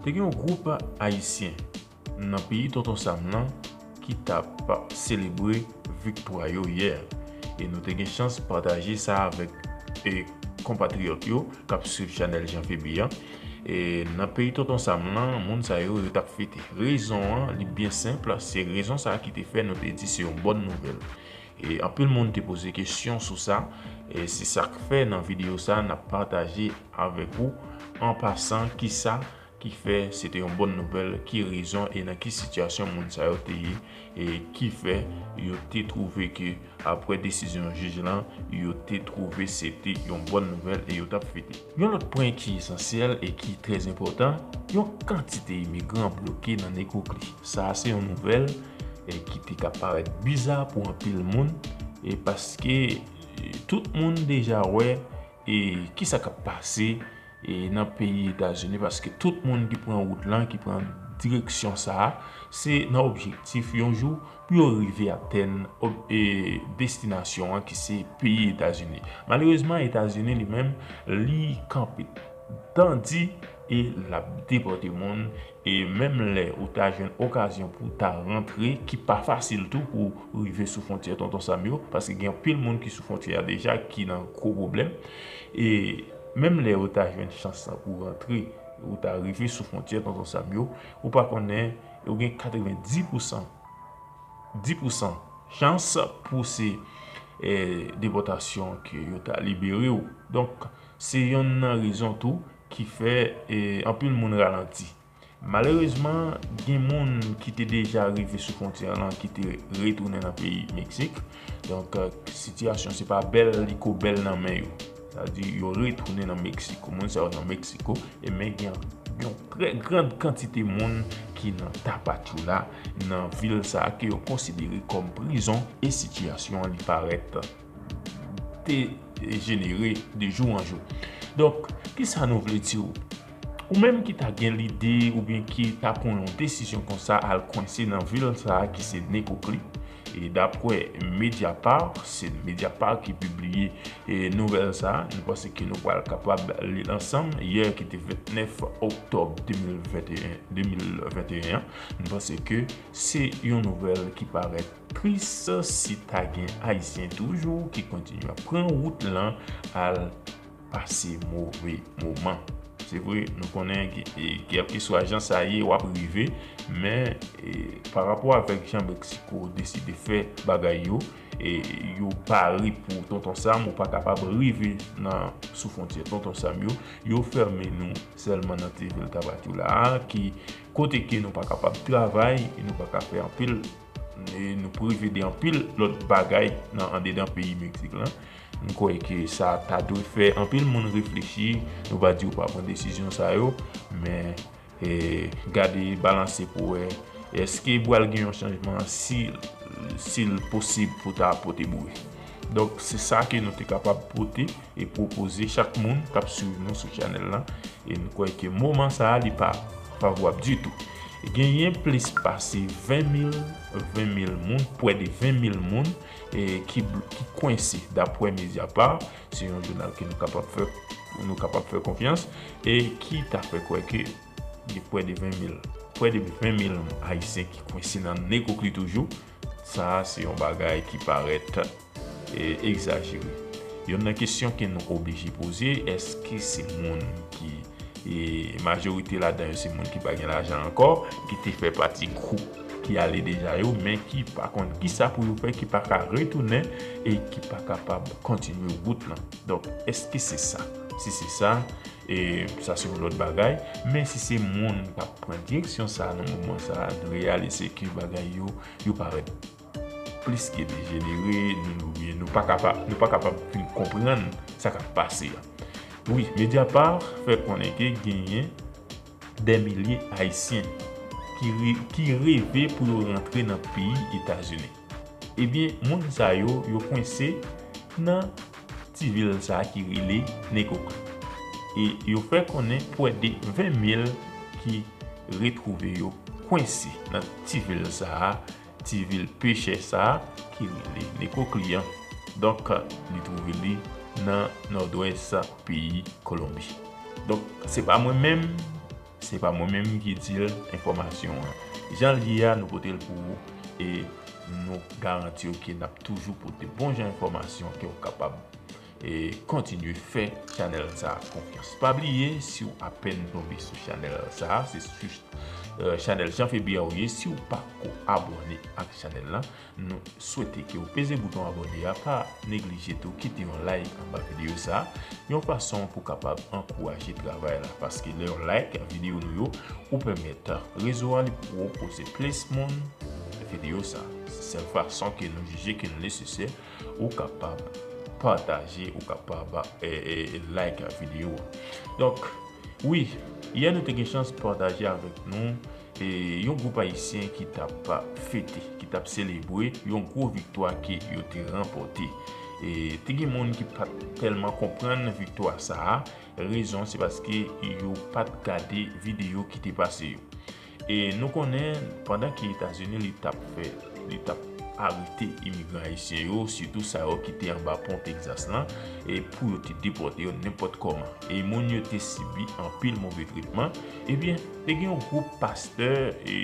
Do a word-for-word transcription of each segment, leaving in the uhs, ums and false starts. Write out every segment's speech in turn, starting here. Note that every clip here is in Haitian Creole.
Te gen yon gwoup ayisyen nan peyi Tonton Sam lan ki t ap selebre viktwa yo yè. E nou te gen chans pataje sa avèk e, konpatriyòt yo k ap swiv chanèl Jean Feby an. E nan peyi Tonton Sam lan, moun sa yo, yo t ap fete. Rezon an, li byen senp, se rezon sa a ki te fè nou te di se yon bòn nouvèl. E anpil moun te poze kesyon sou sa, e se sa k fè nan videyo sa a, n ap pataje avèk ou an pasan kisa ki fè se te yon bòn nouvèl, ki rezon e nan ki sitiyasyon moun sa yo te ye, e ki fè yo te twouve ke, apre desizyon jij lan, yo te twouve se te yon bòn nouvèl e yo t ap fete. Yon lòt pwen ki esansyèl e ki trè enpòtan, yon kantite imigran bloke nan Nekokli. Sa a se yon nouvèl e ki te ka parèt biza pou anpil moun, e paske e, tout moun deja wè e kisa k ap pase e nan peyi Etazini, paske tout moun ki pran wout lan, ki pran direksyon sa a, se nan objektif yon jou pou yo rive atenn ob- e destinasyon an ki se peyi Etazini. Malerezman, Etazini li menm, li kanpe tandi e l ap depòte moun. E menm lè ou ta jwenn okazyon pou w ta rantre, ki pa fasil tou pou w rive sou fwontyè Tonton Sam yo, paske gen anpil moun ki sou fwontyè a deja ki nan gwo pwoblèm. E menm lè ou ta jwenn chans lan pou w rantre, ou ta rive sou fwontyè Tonton Sam yo, ou pa konnen, ou gen katrevenndis pousan, dis pousan chans pou se e, depòtasyon ke yo ta libere w. Donk, se yonn nan rezon tou ki fè e, anpil moun ralanti. Malerezman, gen moun ki te deja rive sou fwontyè lan ki te retounen nan peyi Meksik. Donk, e, sitiyasyon se pa bèl li ko bèl nan men yo. Sa vle di yo retounen nan Meksiko. Moun sa yo nan Meksiko. E men gen yon trè grand kantite moun ki nan Tapachula, nan vil sa a ke yo konsidere kòm prizon, e sitiyasyon an li parèt dejenere de jou an jou. Donk, kisa nou vle di w? Ou menm ki ta gen lide oubyen ki ta pran yon desizyon konsa al kwense nan vil sa a ki se Nekokli, e dapre Mediapart, se Mediapart ki pibliye e nouvèl sa a, nou panse ke nou pral kapab li l ansanm, yè ki te vennèf oktòb de mil venteyen, de mil venteyen an, nou panse ke se yon nouvèl ki parèt tris si ta gen Ayisyen toujou ki kontinye ap pran wout lan al pase move moman. Se vre, nou konnen ki, e, kèlkeswa jan sa ye, w ap rive, men e, pa rapò avèk jan Meksiko deside fè bagay yo, e, yo pare pou Tonton Sam, ou pa kapab rive nan sou fwontyè Tonton Sam yo, yo fèmen nou sèlman nan ti vil Tapachula a, ki kote ke nou pa kapab travay, e nou pa ka fè anpil, e nou prive de anpil lòt bagay nan andedan peyi Meksik lan. M kwè ke sa ta dwe fè anpil moun reflechi. Nou pa di yo pa pran desizyon sa yo, men e, gade, balanse pou wè èske pral gen yon chanjman, si, si l posib pou ta pote boure. Donk, se sa ke nou te kapab pote e pwopoze chak moun k ap swiv nou sou chanèl lan. E m kwè ke moman sa a, li pa favorab ditou. Genyen plis pase ven mil, ven mil moun, prè de ven mil moun, e, ki, bl- ki kwense, dapre Mediapart. Se yon jounal ke nou kapab fè, nou kapab fè konfyans, e ki ta fè kwè ke gen prè de ven mil, prè de ven mil Ayisyen ki kwense nan Nekokli toujou. Sa a se yon bagay ki parèt, e, egzajere. Yonn nan kesyon ke nou oblije poze, èske se moun ki, e, majorite ladan yo se moun ki pa gen lajan ankò, ki te fè pati gwoup ki ale deja yo, men ki pa konn kisa pou yo fè, ki pa ka retounen e ki pa kapab kontinye wout lan. Donk, èske se sa? Si se sa, e sa se yon lòt bagay. Men si se moun k ap pran direksyon sa a nan moman sa a, nou reyalize ke bagay yo, yo parèt plis ke dejenere, nou, nou, nou pa kapab, nou pa kapab fin konprann sa k ap pase a. Wi, Mediapart fè konnen ke genyen dè milye Ayisyen ki, re- ki reve pou yo rantre nan peyi Etazini. Ebyen, moun sa yo, yo kwense nan ti vil sa a ki rele Nekokli. E yo fè konnen prè de ven mil ki retwouve yo kwense nan ti vil sa a, ti vil pechè sa a ki rele Nekokli an. Donk, li twouve li nan nòdwès peyi Kolonbi. Donk, se pa mwen menm, Se pa mwen menm ki di l enfòmasyon an. Jan l ye a, nou pote l pou ou e nou garanti w ke n ap toujou pote bon jan enfòmasyon ke w kapab e kontinye fè chanèl sa a konfyans. Pa bliye, si w apèn tonbe sou chanèl sa a, se sou chanèl Jean Febert ou ye, si w pa ko abòne ak chanèl la, nou swete ke w peze bouton abòne a, pa neglije tou kite yon like anba videyo sa a, yon fason pou kapab ankouraje travay la, paske lè yon like videyo nou yo, ou pèmèt rezo a li pwopoze plis moun videyo sa a. Se sèl fason ke nou jije ke l nesesè, ou kapab pataje, ou kapab e, e, like videyo a. Donk, wi, yè nou te gen chans pataje avèk nou e, yon gwoup ayisyen ki t ap fete, ki t ap selebre yon gwo viktwa ke yo te ranpòte. E, te gen moun ki pa t tèlman konprann viktwa sa a. Rezon, se paske yo pa t gade videyo ki te pase yo. E nou konnen, pandan ke Etazini li t ap fè, li t ap arete imigran ayisyen yo, sitou sa yo ki te anba pon Texas lan, e pou yo te depòte yo nenpòt kòman. E moun yo te sibi anpil move tretman. Ebyen, te gen yon gwoup pastè e,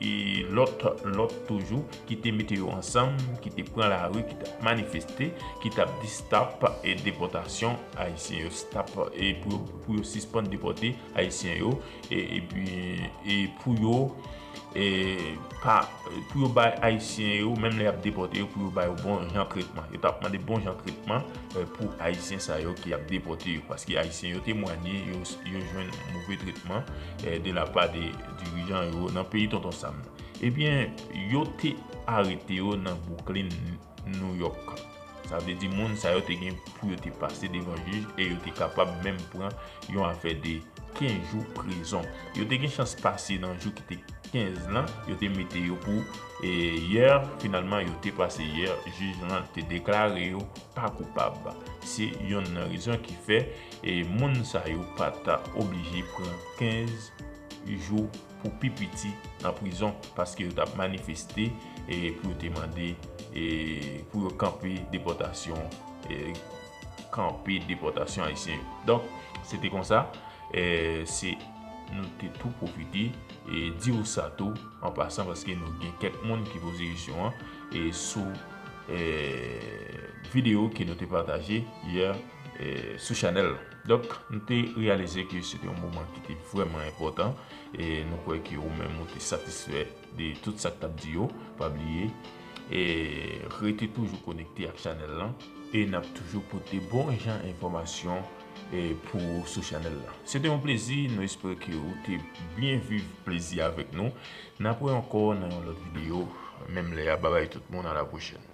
e lòt, lòt toujou ki te mete yo ansanm, ki te pran lari, ki t ap manifeste, ki t ap di stop e depòtasyon ayisyen yo, stop e pou yo, pou yo sispann depòte ayisyen yo, e, epi, e pou yo, e, pa, pou yo bay ayisyen yo, menm lè y ap depòte yo, pou yo bay yo bon jan tretman. Yo t ap mande bon jan tretman e, pou ayisyen sa yo ki ap depòte yo, paske ayisyen yo temwanye yo, yo jwenn move tretman e, de la pa de dirijan yo nan peyi Tonton Sam nan. Ebyen, yo te arete yo nan Brooklyn, New York. Sa vle di moun sa yo te gen pou yo te pase devan jij e yo te kapab menm pran yon afè de kenz jou prizon. Yo te gen chans pase nan jou ki te kenz lan, yo te mete yo pou e, yè, finalman yo te pase yè, jij lan te deklare yo pa koupab. Se yonn nan rezon ki fè e, moun sa yo pa ta oblije pran kenz jou pou pi piti nan prizon, paske yo t ap manifeste e, pou yo te mande e, pou yo kanpe depòtasyon e, kanpe depòtasyon ayisyen yo. Donk, se te konsa, e, se nou te tou pwofite e, di w sa tou an pasan, paske nou gen kèk moun ki poze kesyon an e, sou e, videyo ke nou te pataje yè e, sou chanèl lan. Donk, nou te reyalize ke se te yon moman ki te vrèman enpòtan e nou kwè ke ou menm ou te satisfè de tout sa k t ap di yo. Pa bliye e, rete toujou konekte ak chanèl lan e n ap toujou pote bon jan enfòmasyon e, pou ou sou chanèl lan. Se te yon plezi, nou espere ke ou te byen viv plezi avèk nou. N ap wè ankò nan yon lòt videyo, menm lè a. Babay tout moun, a la pwochèn.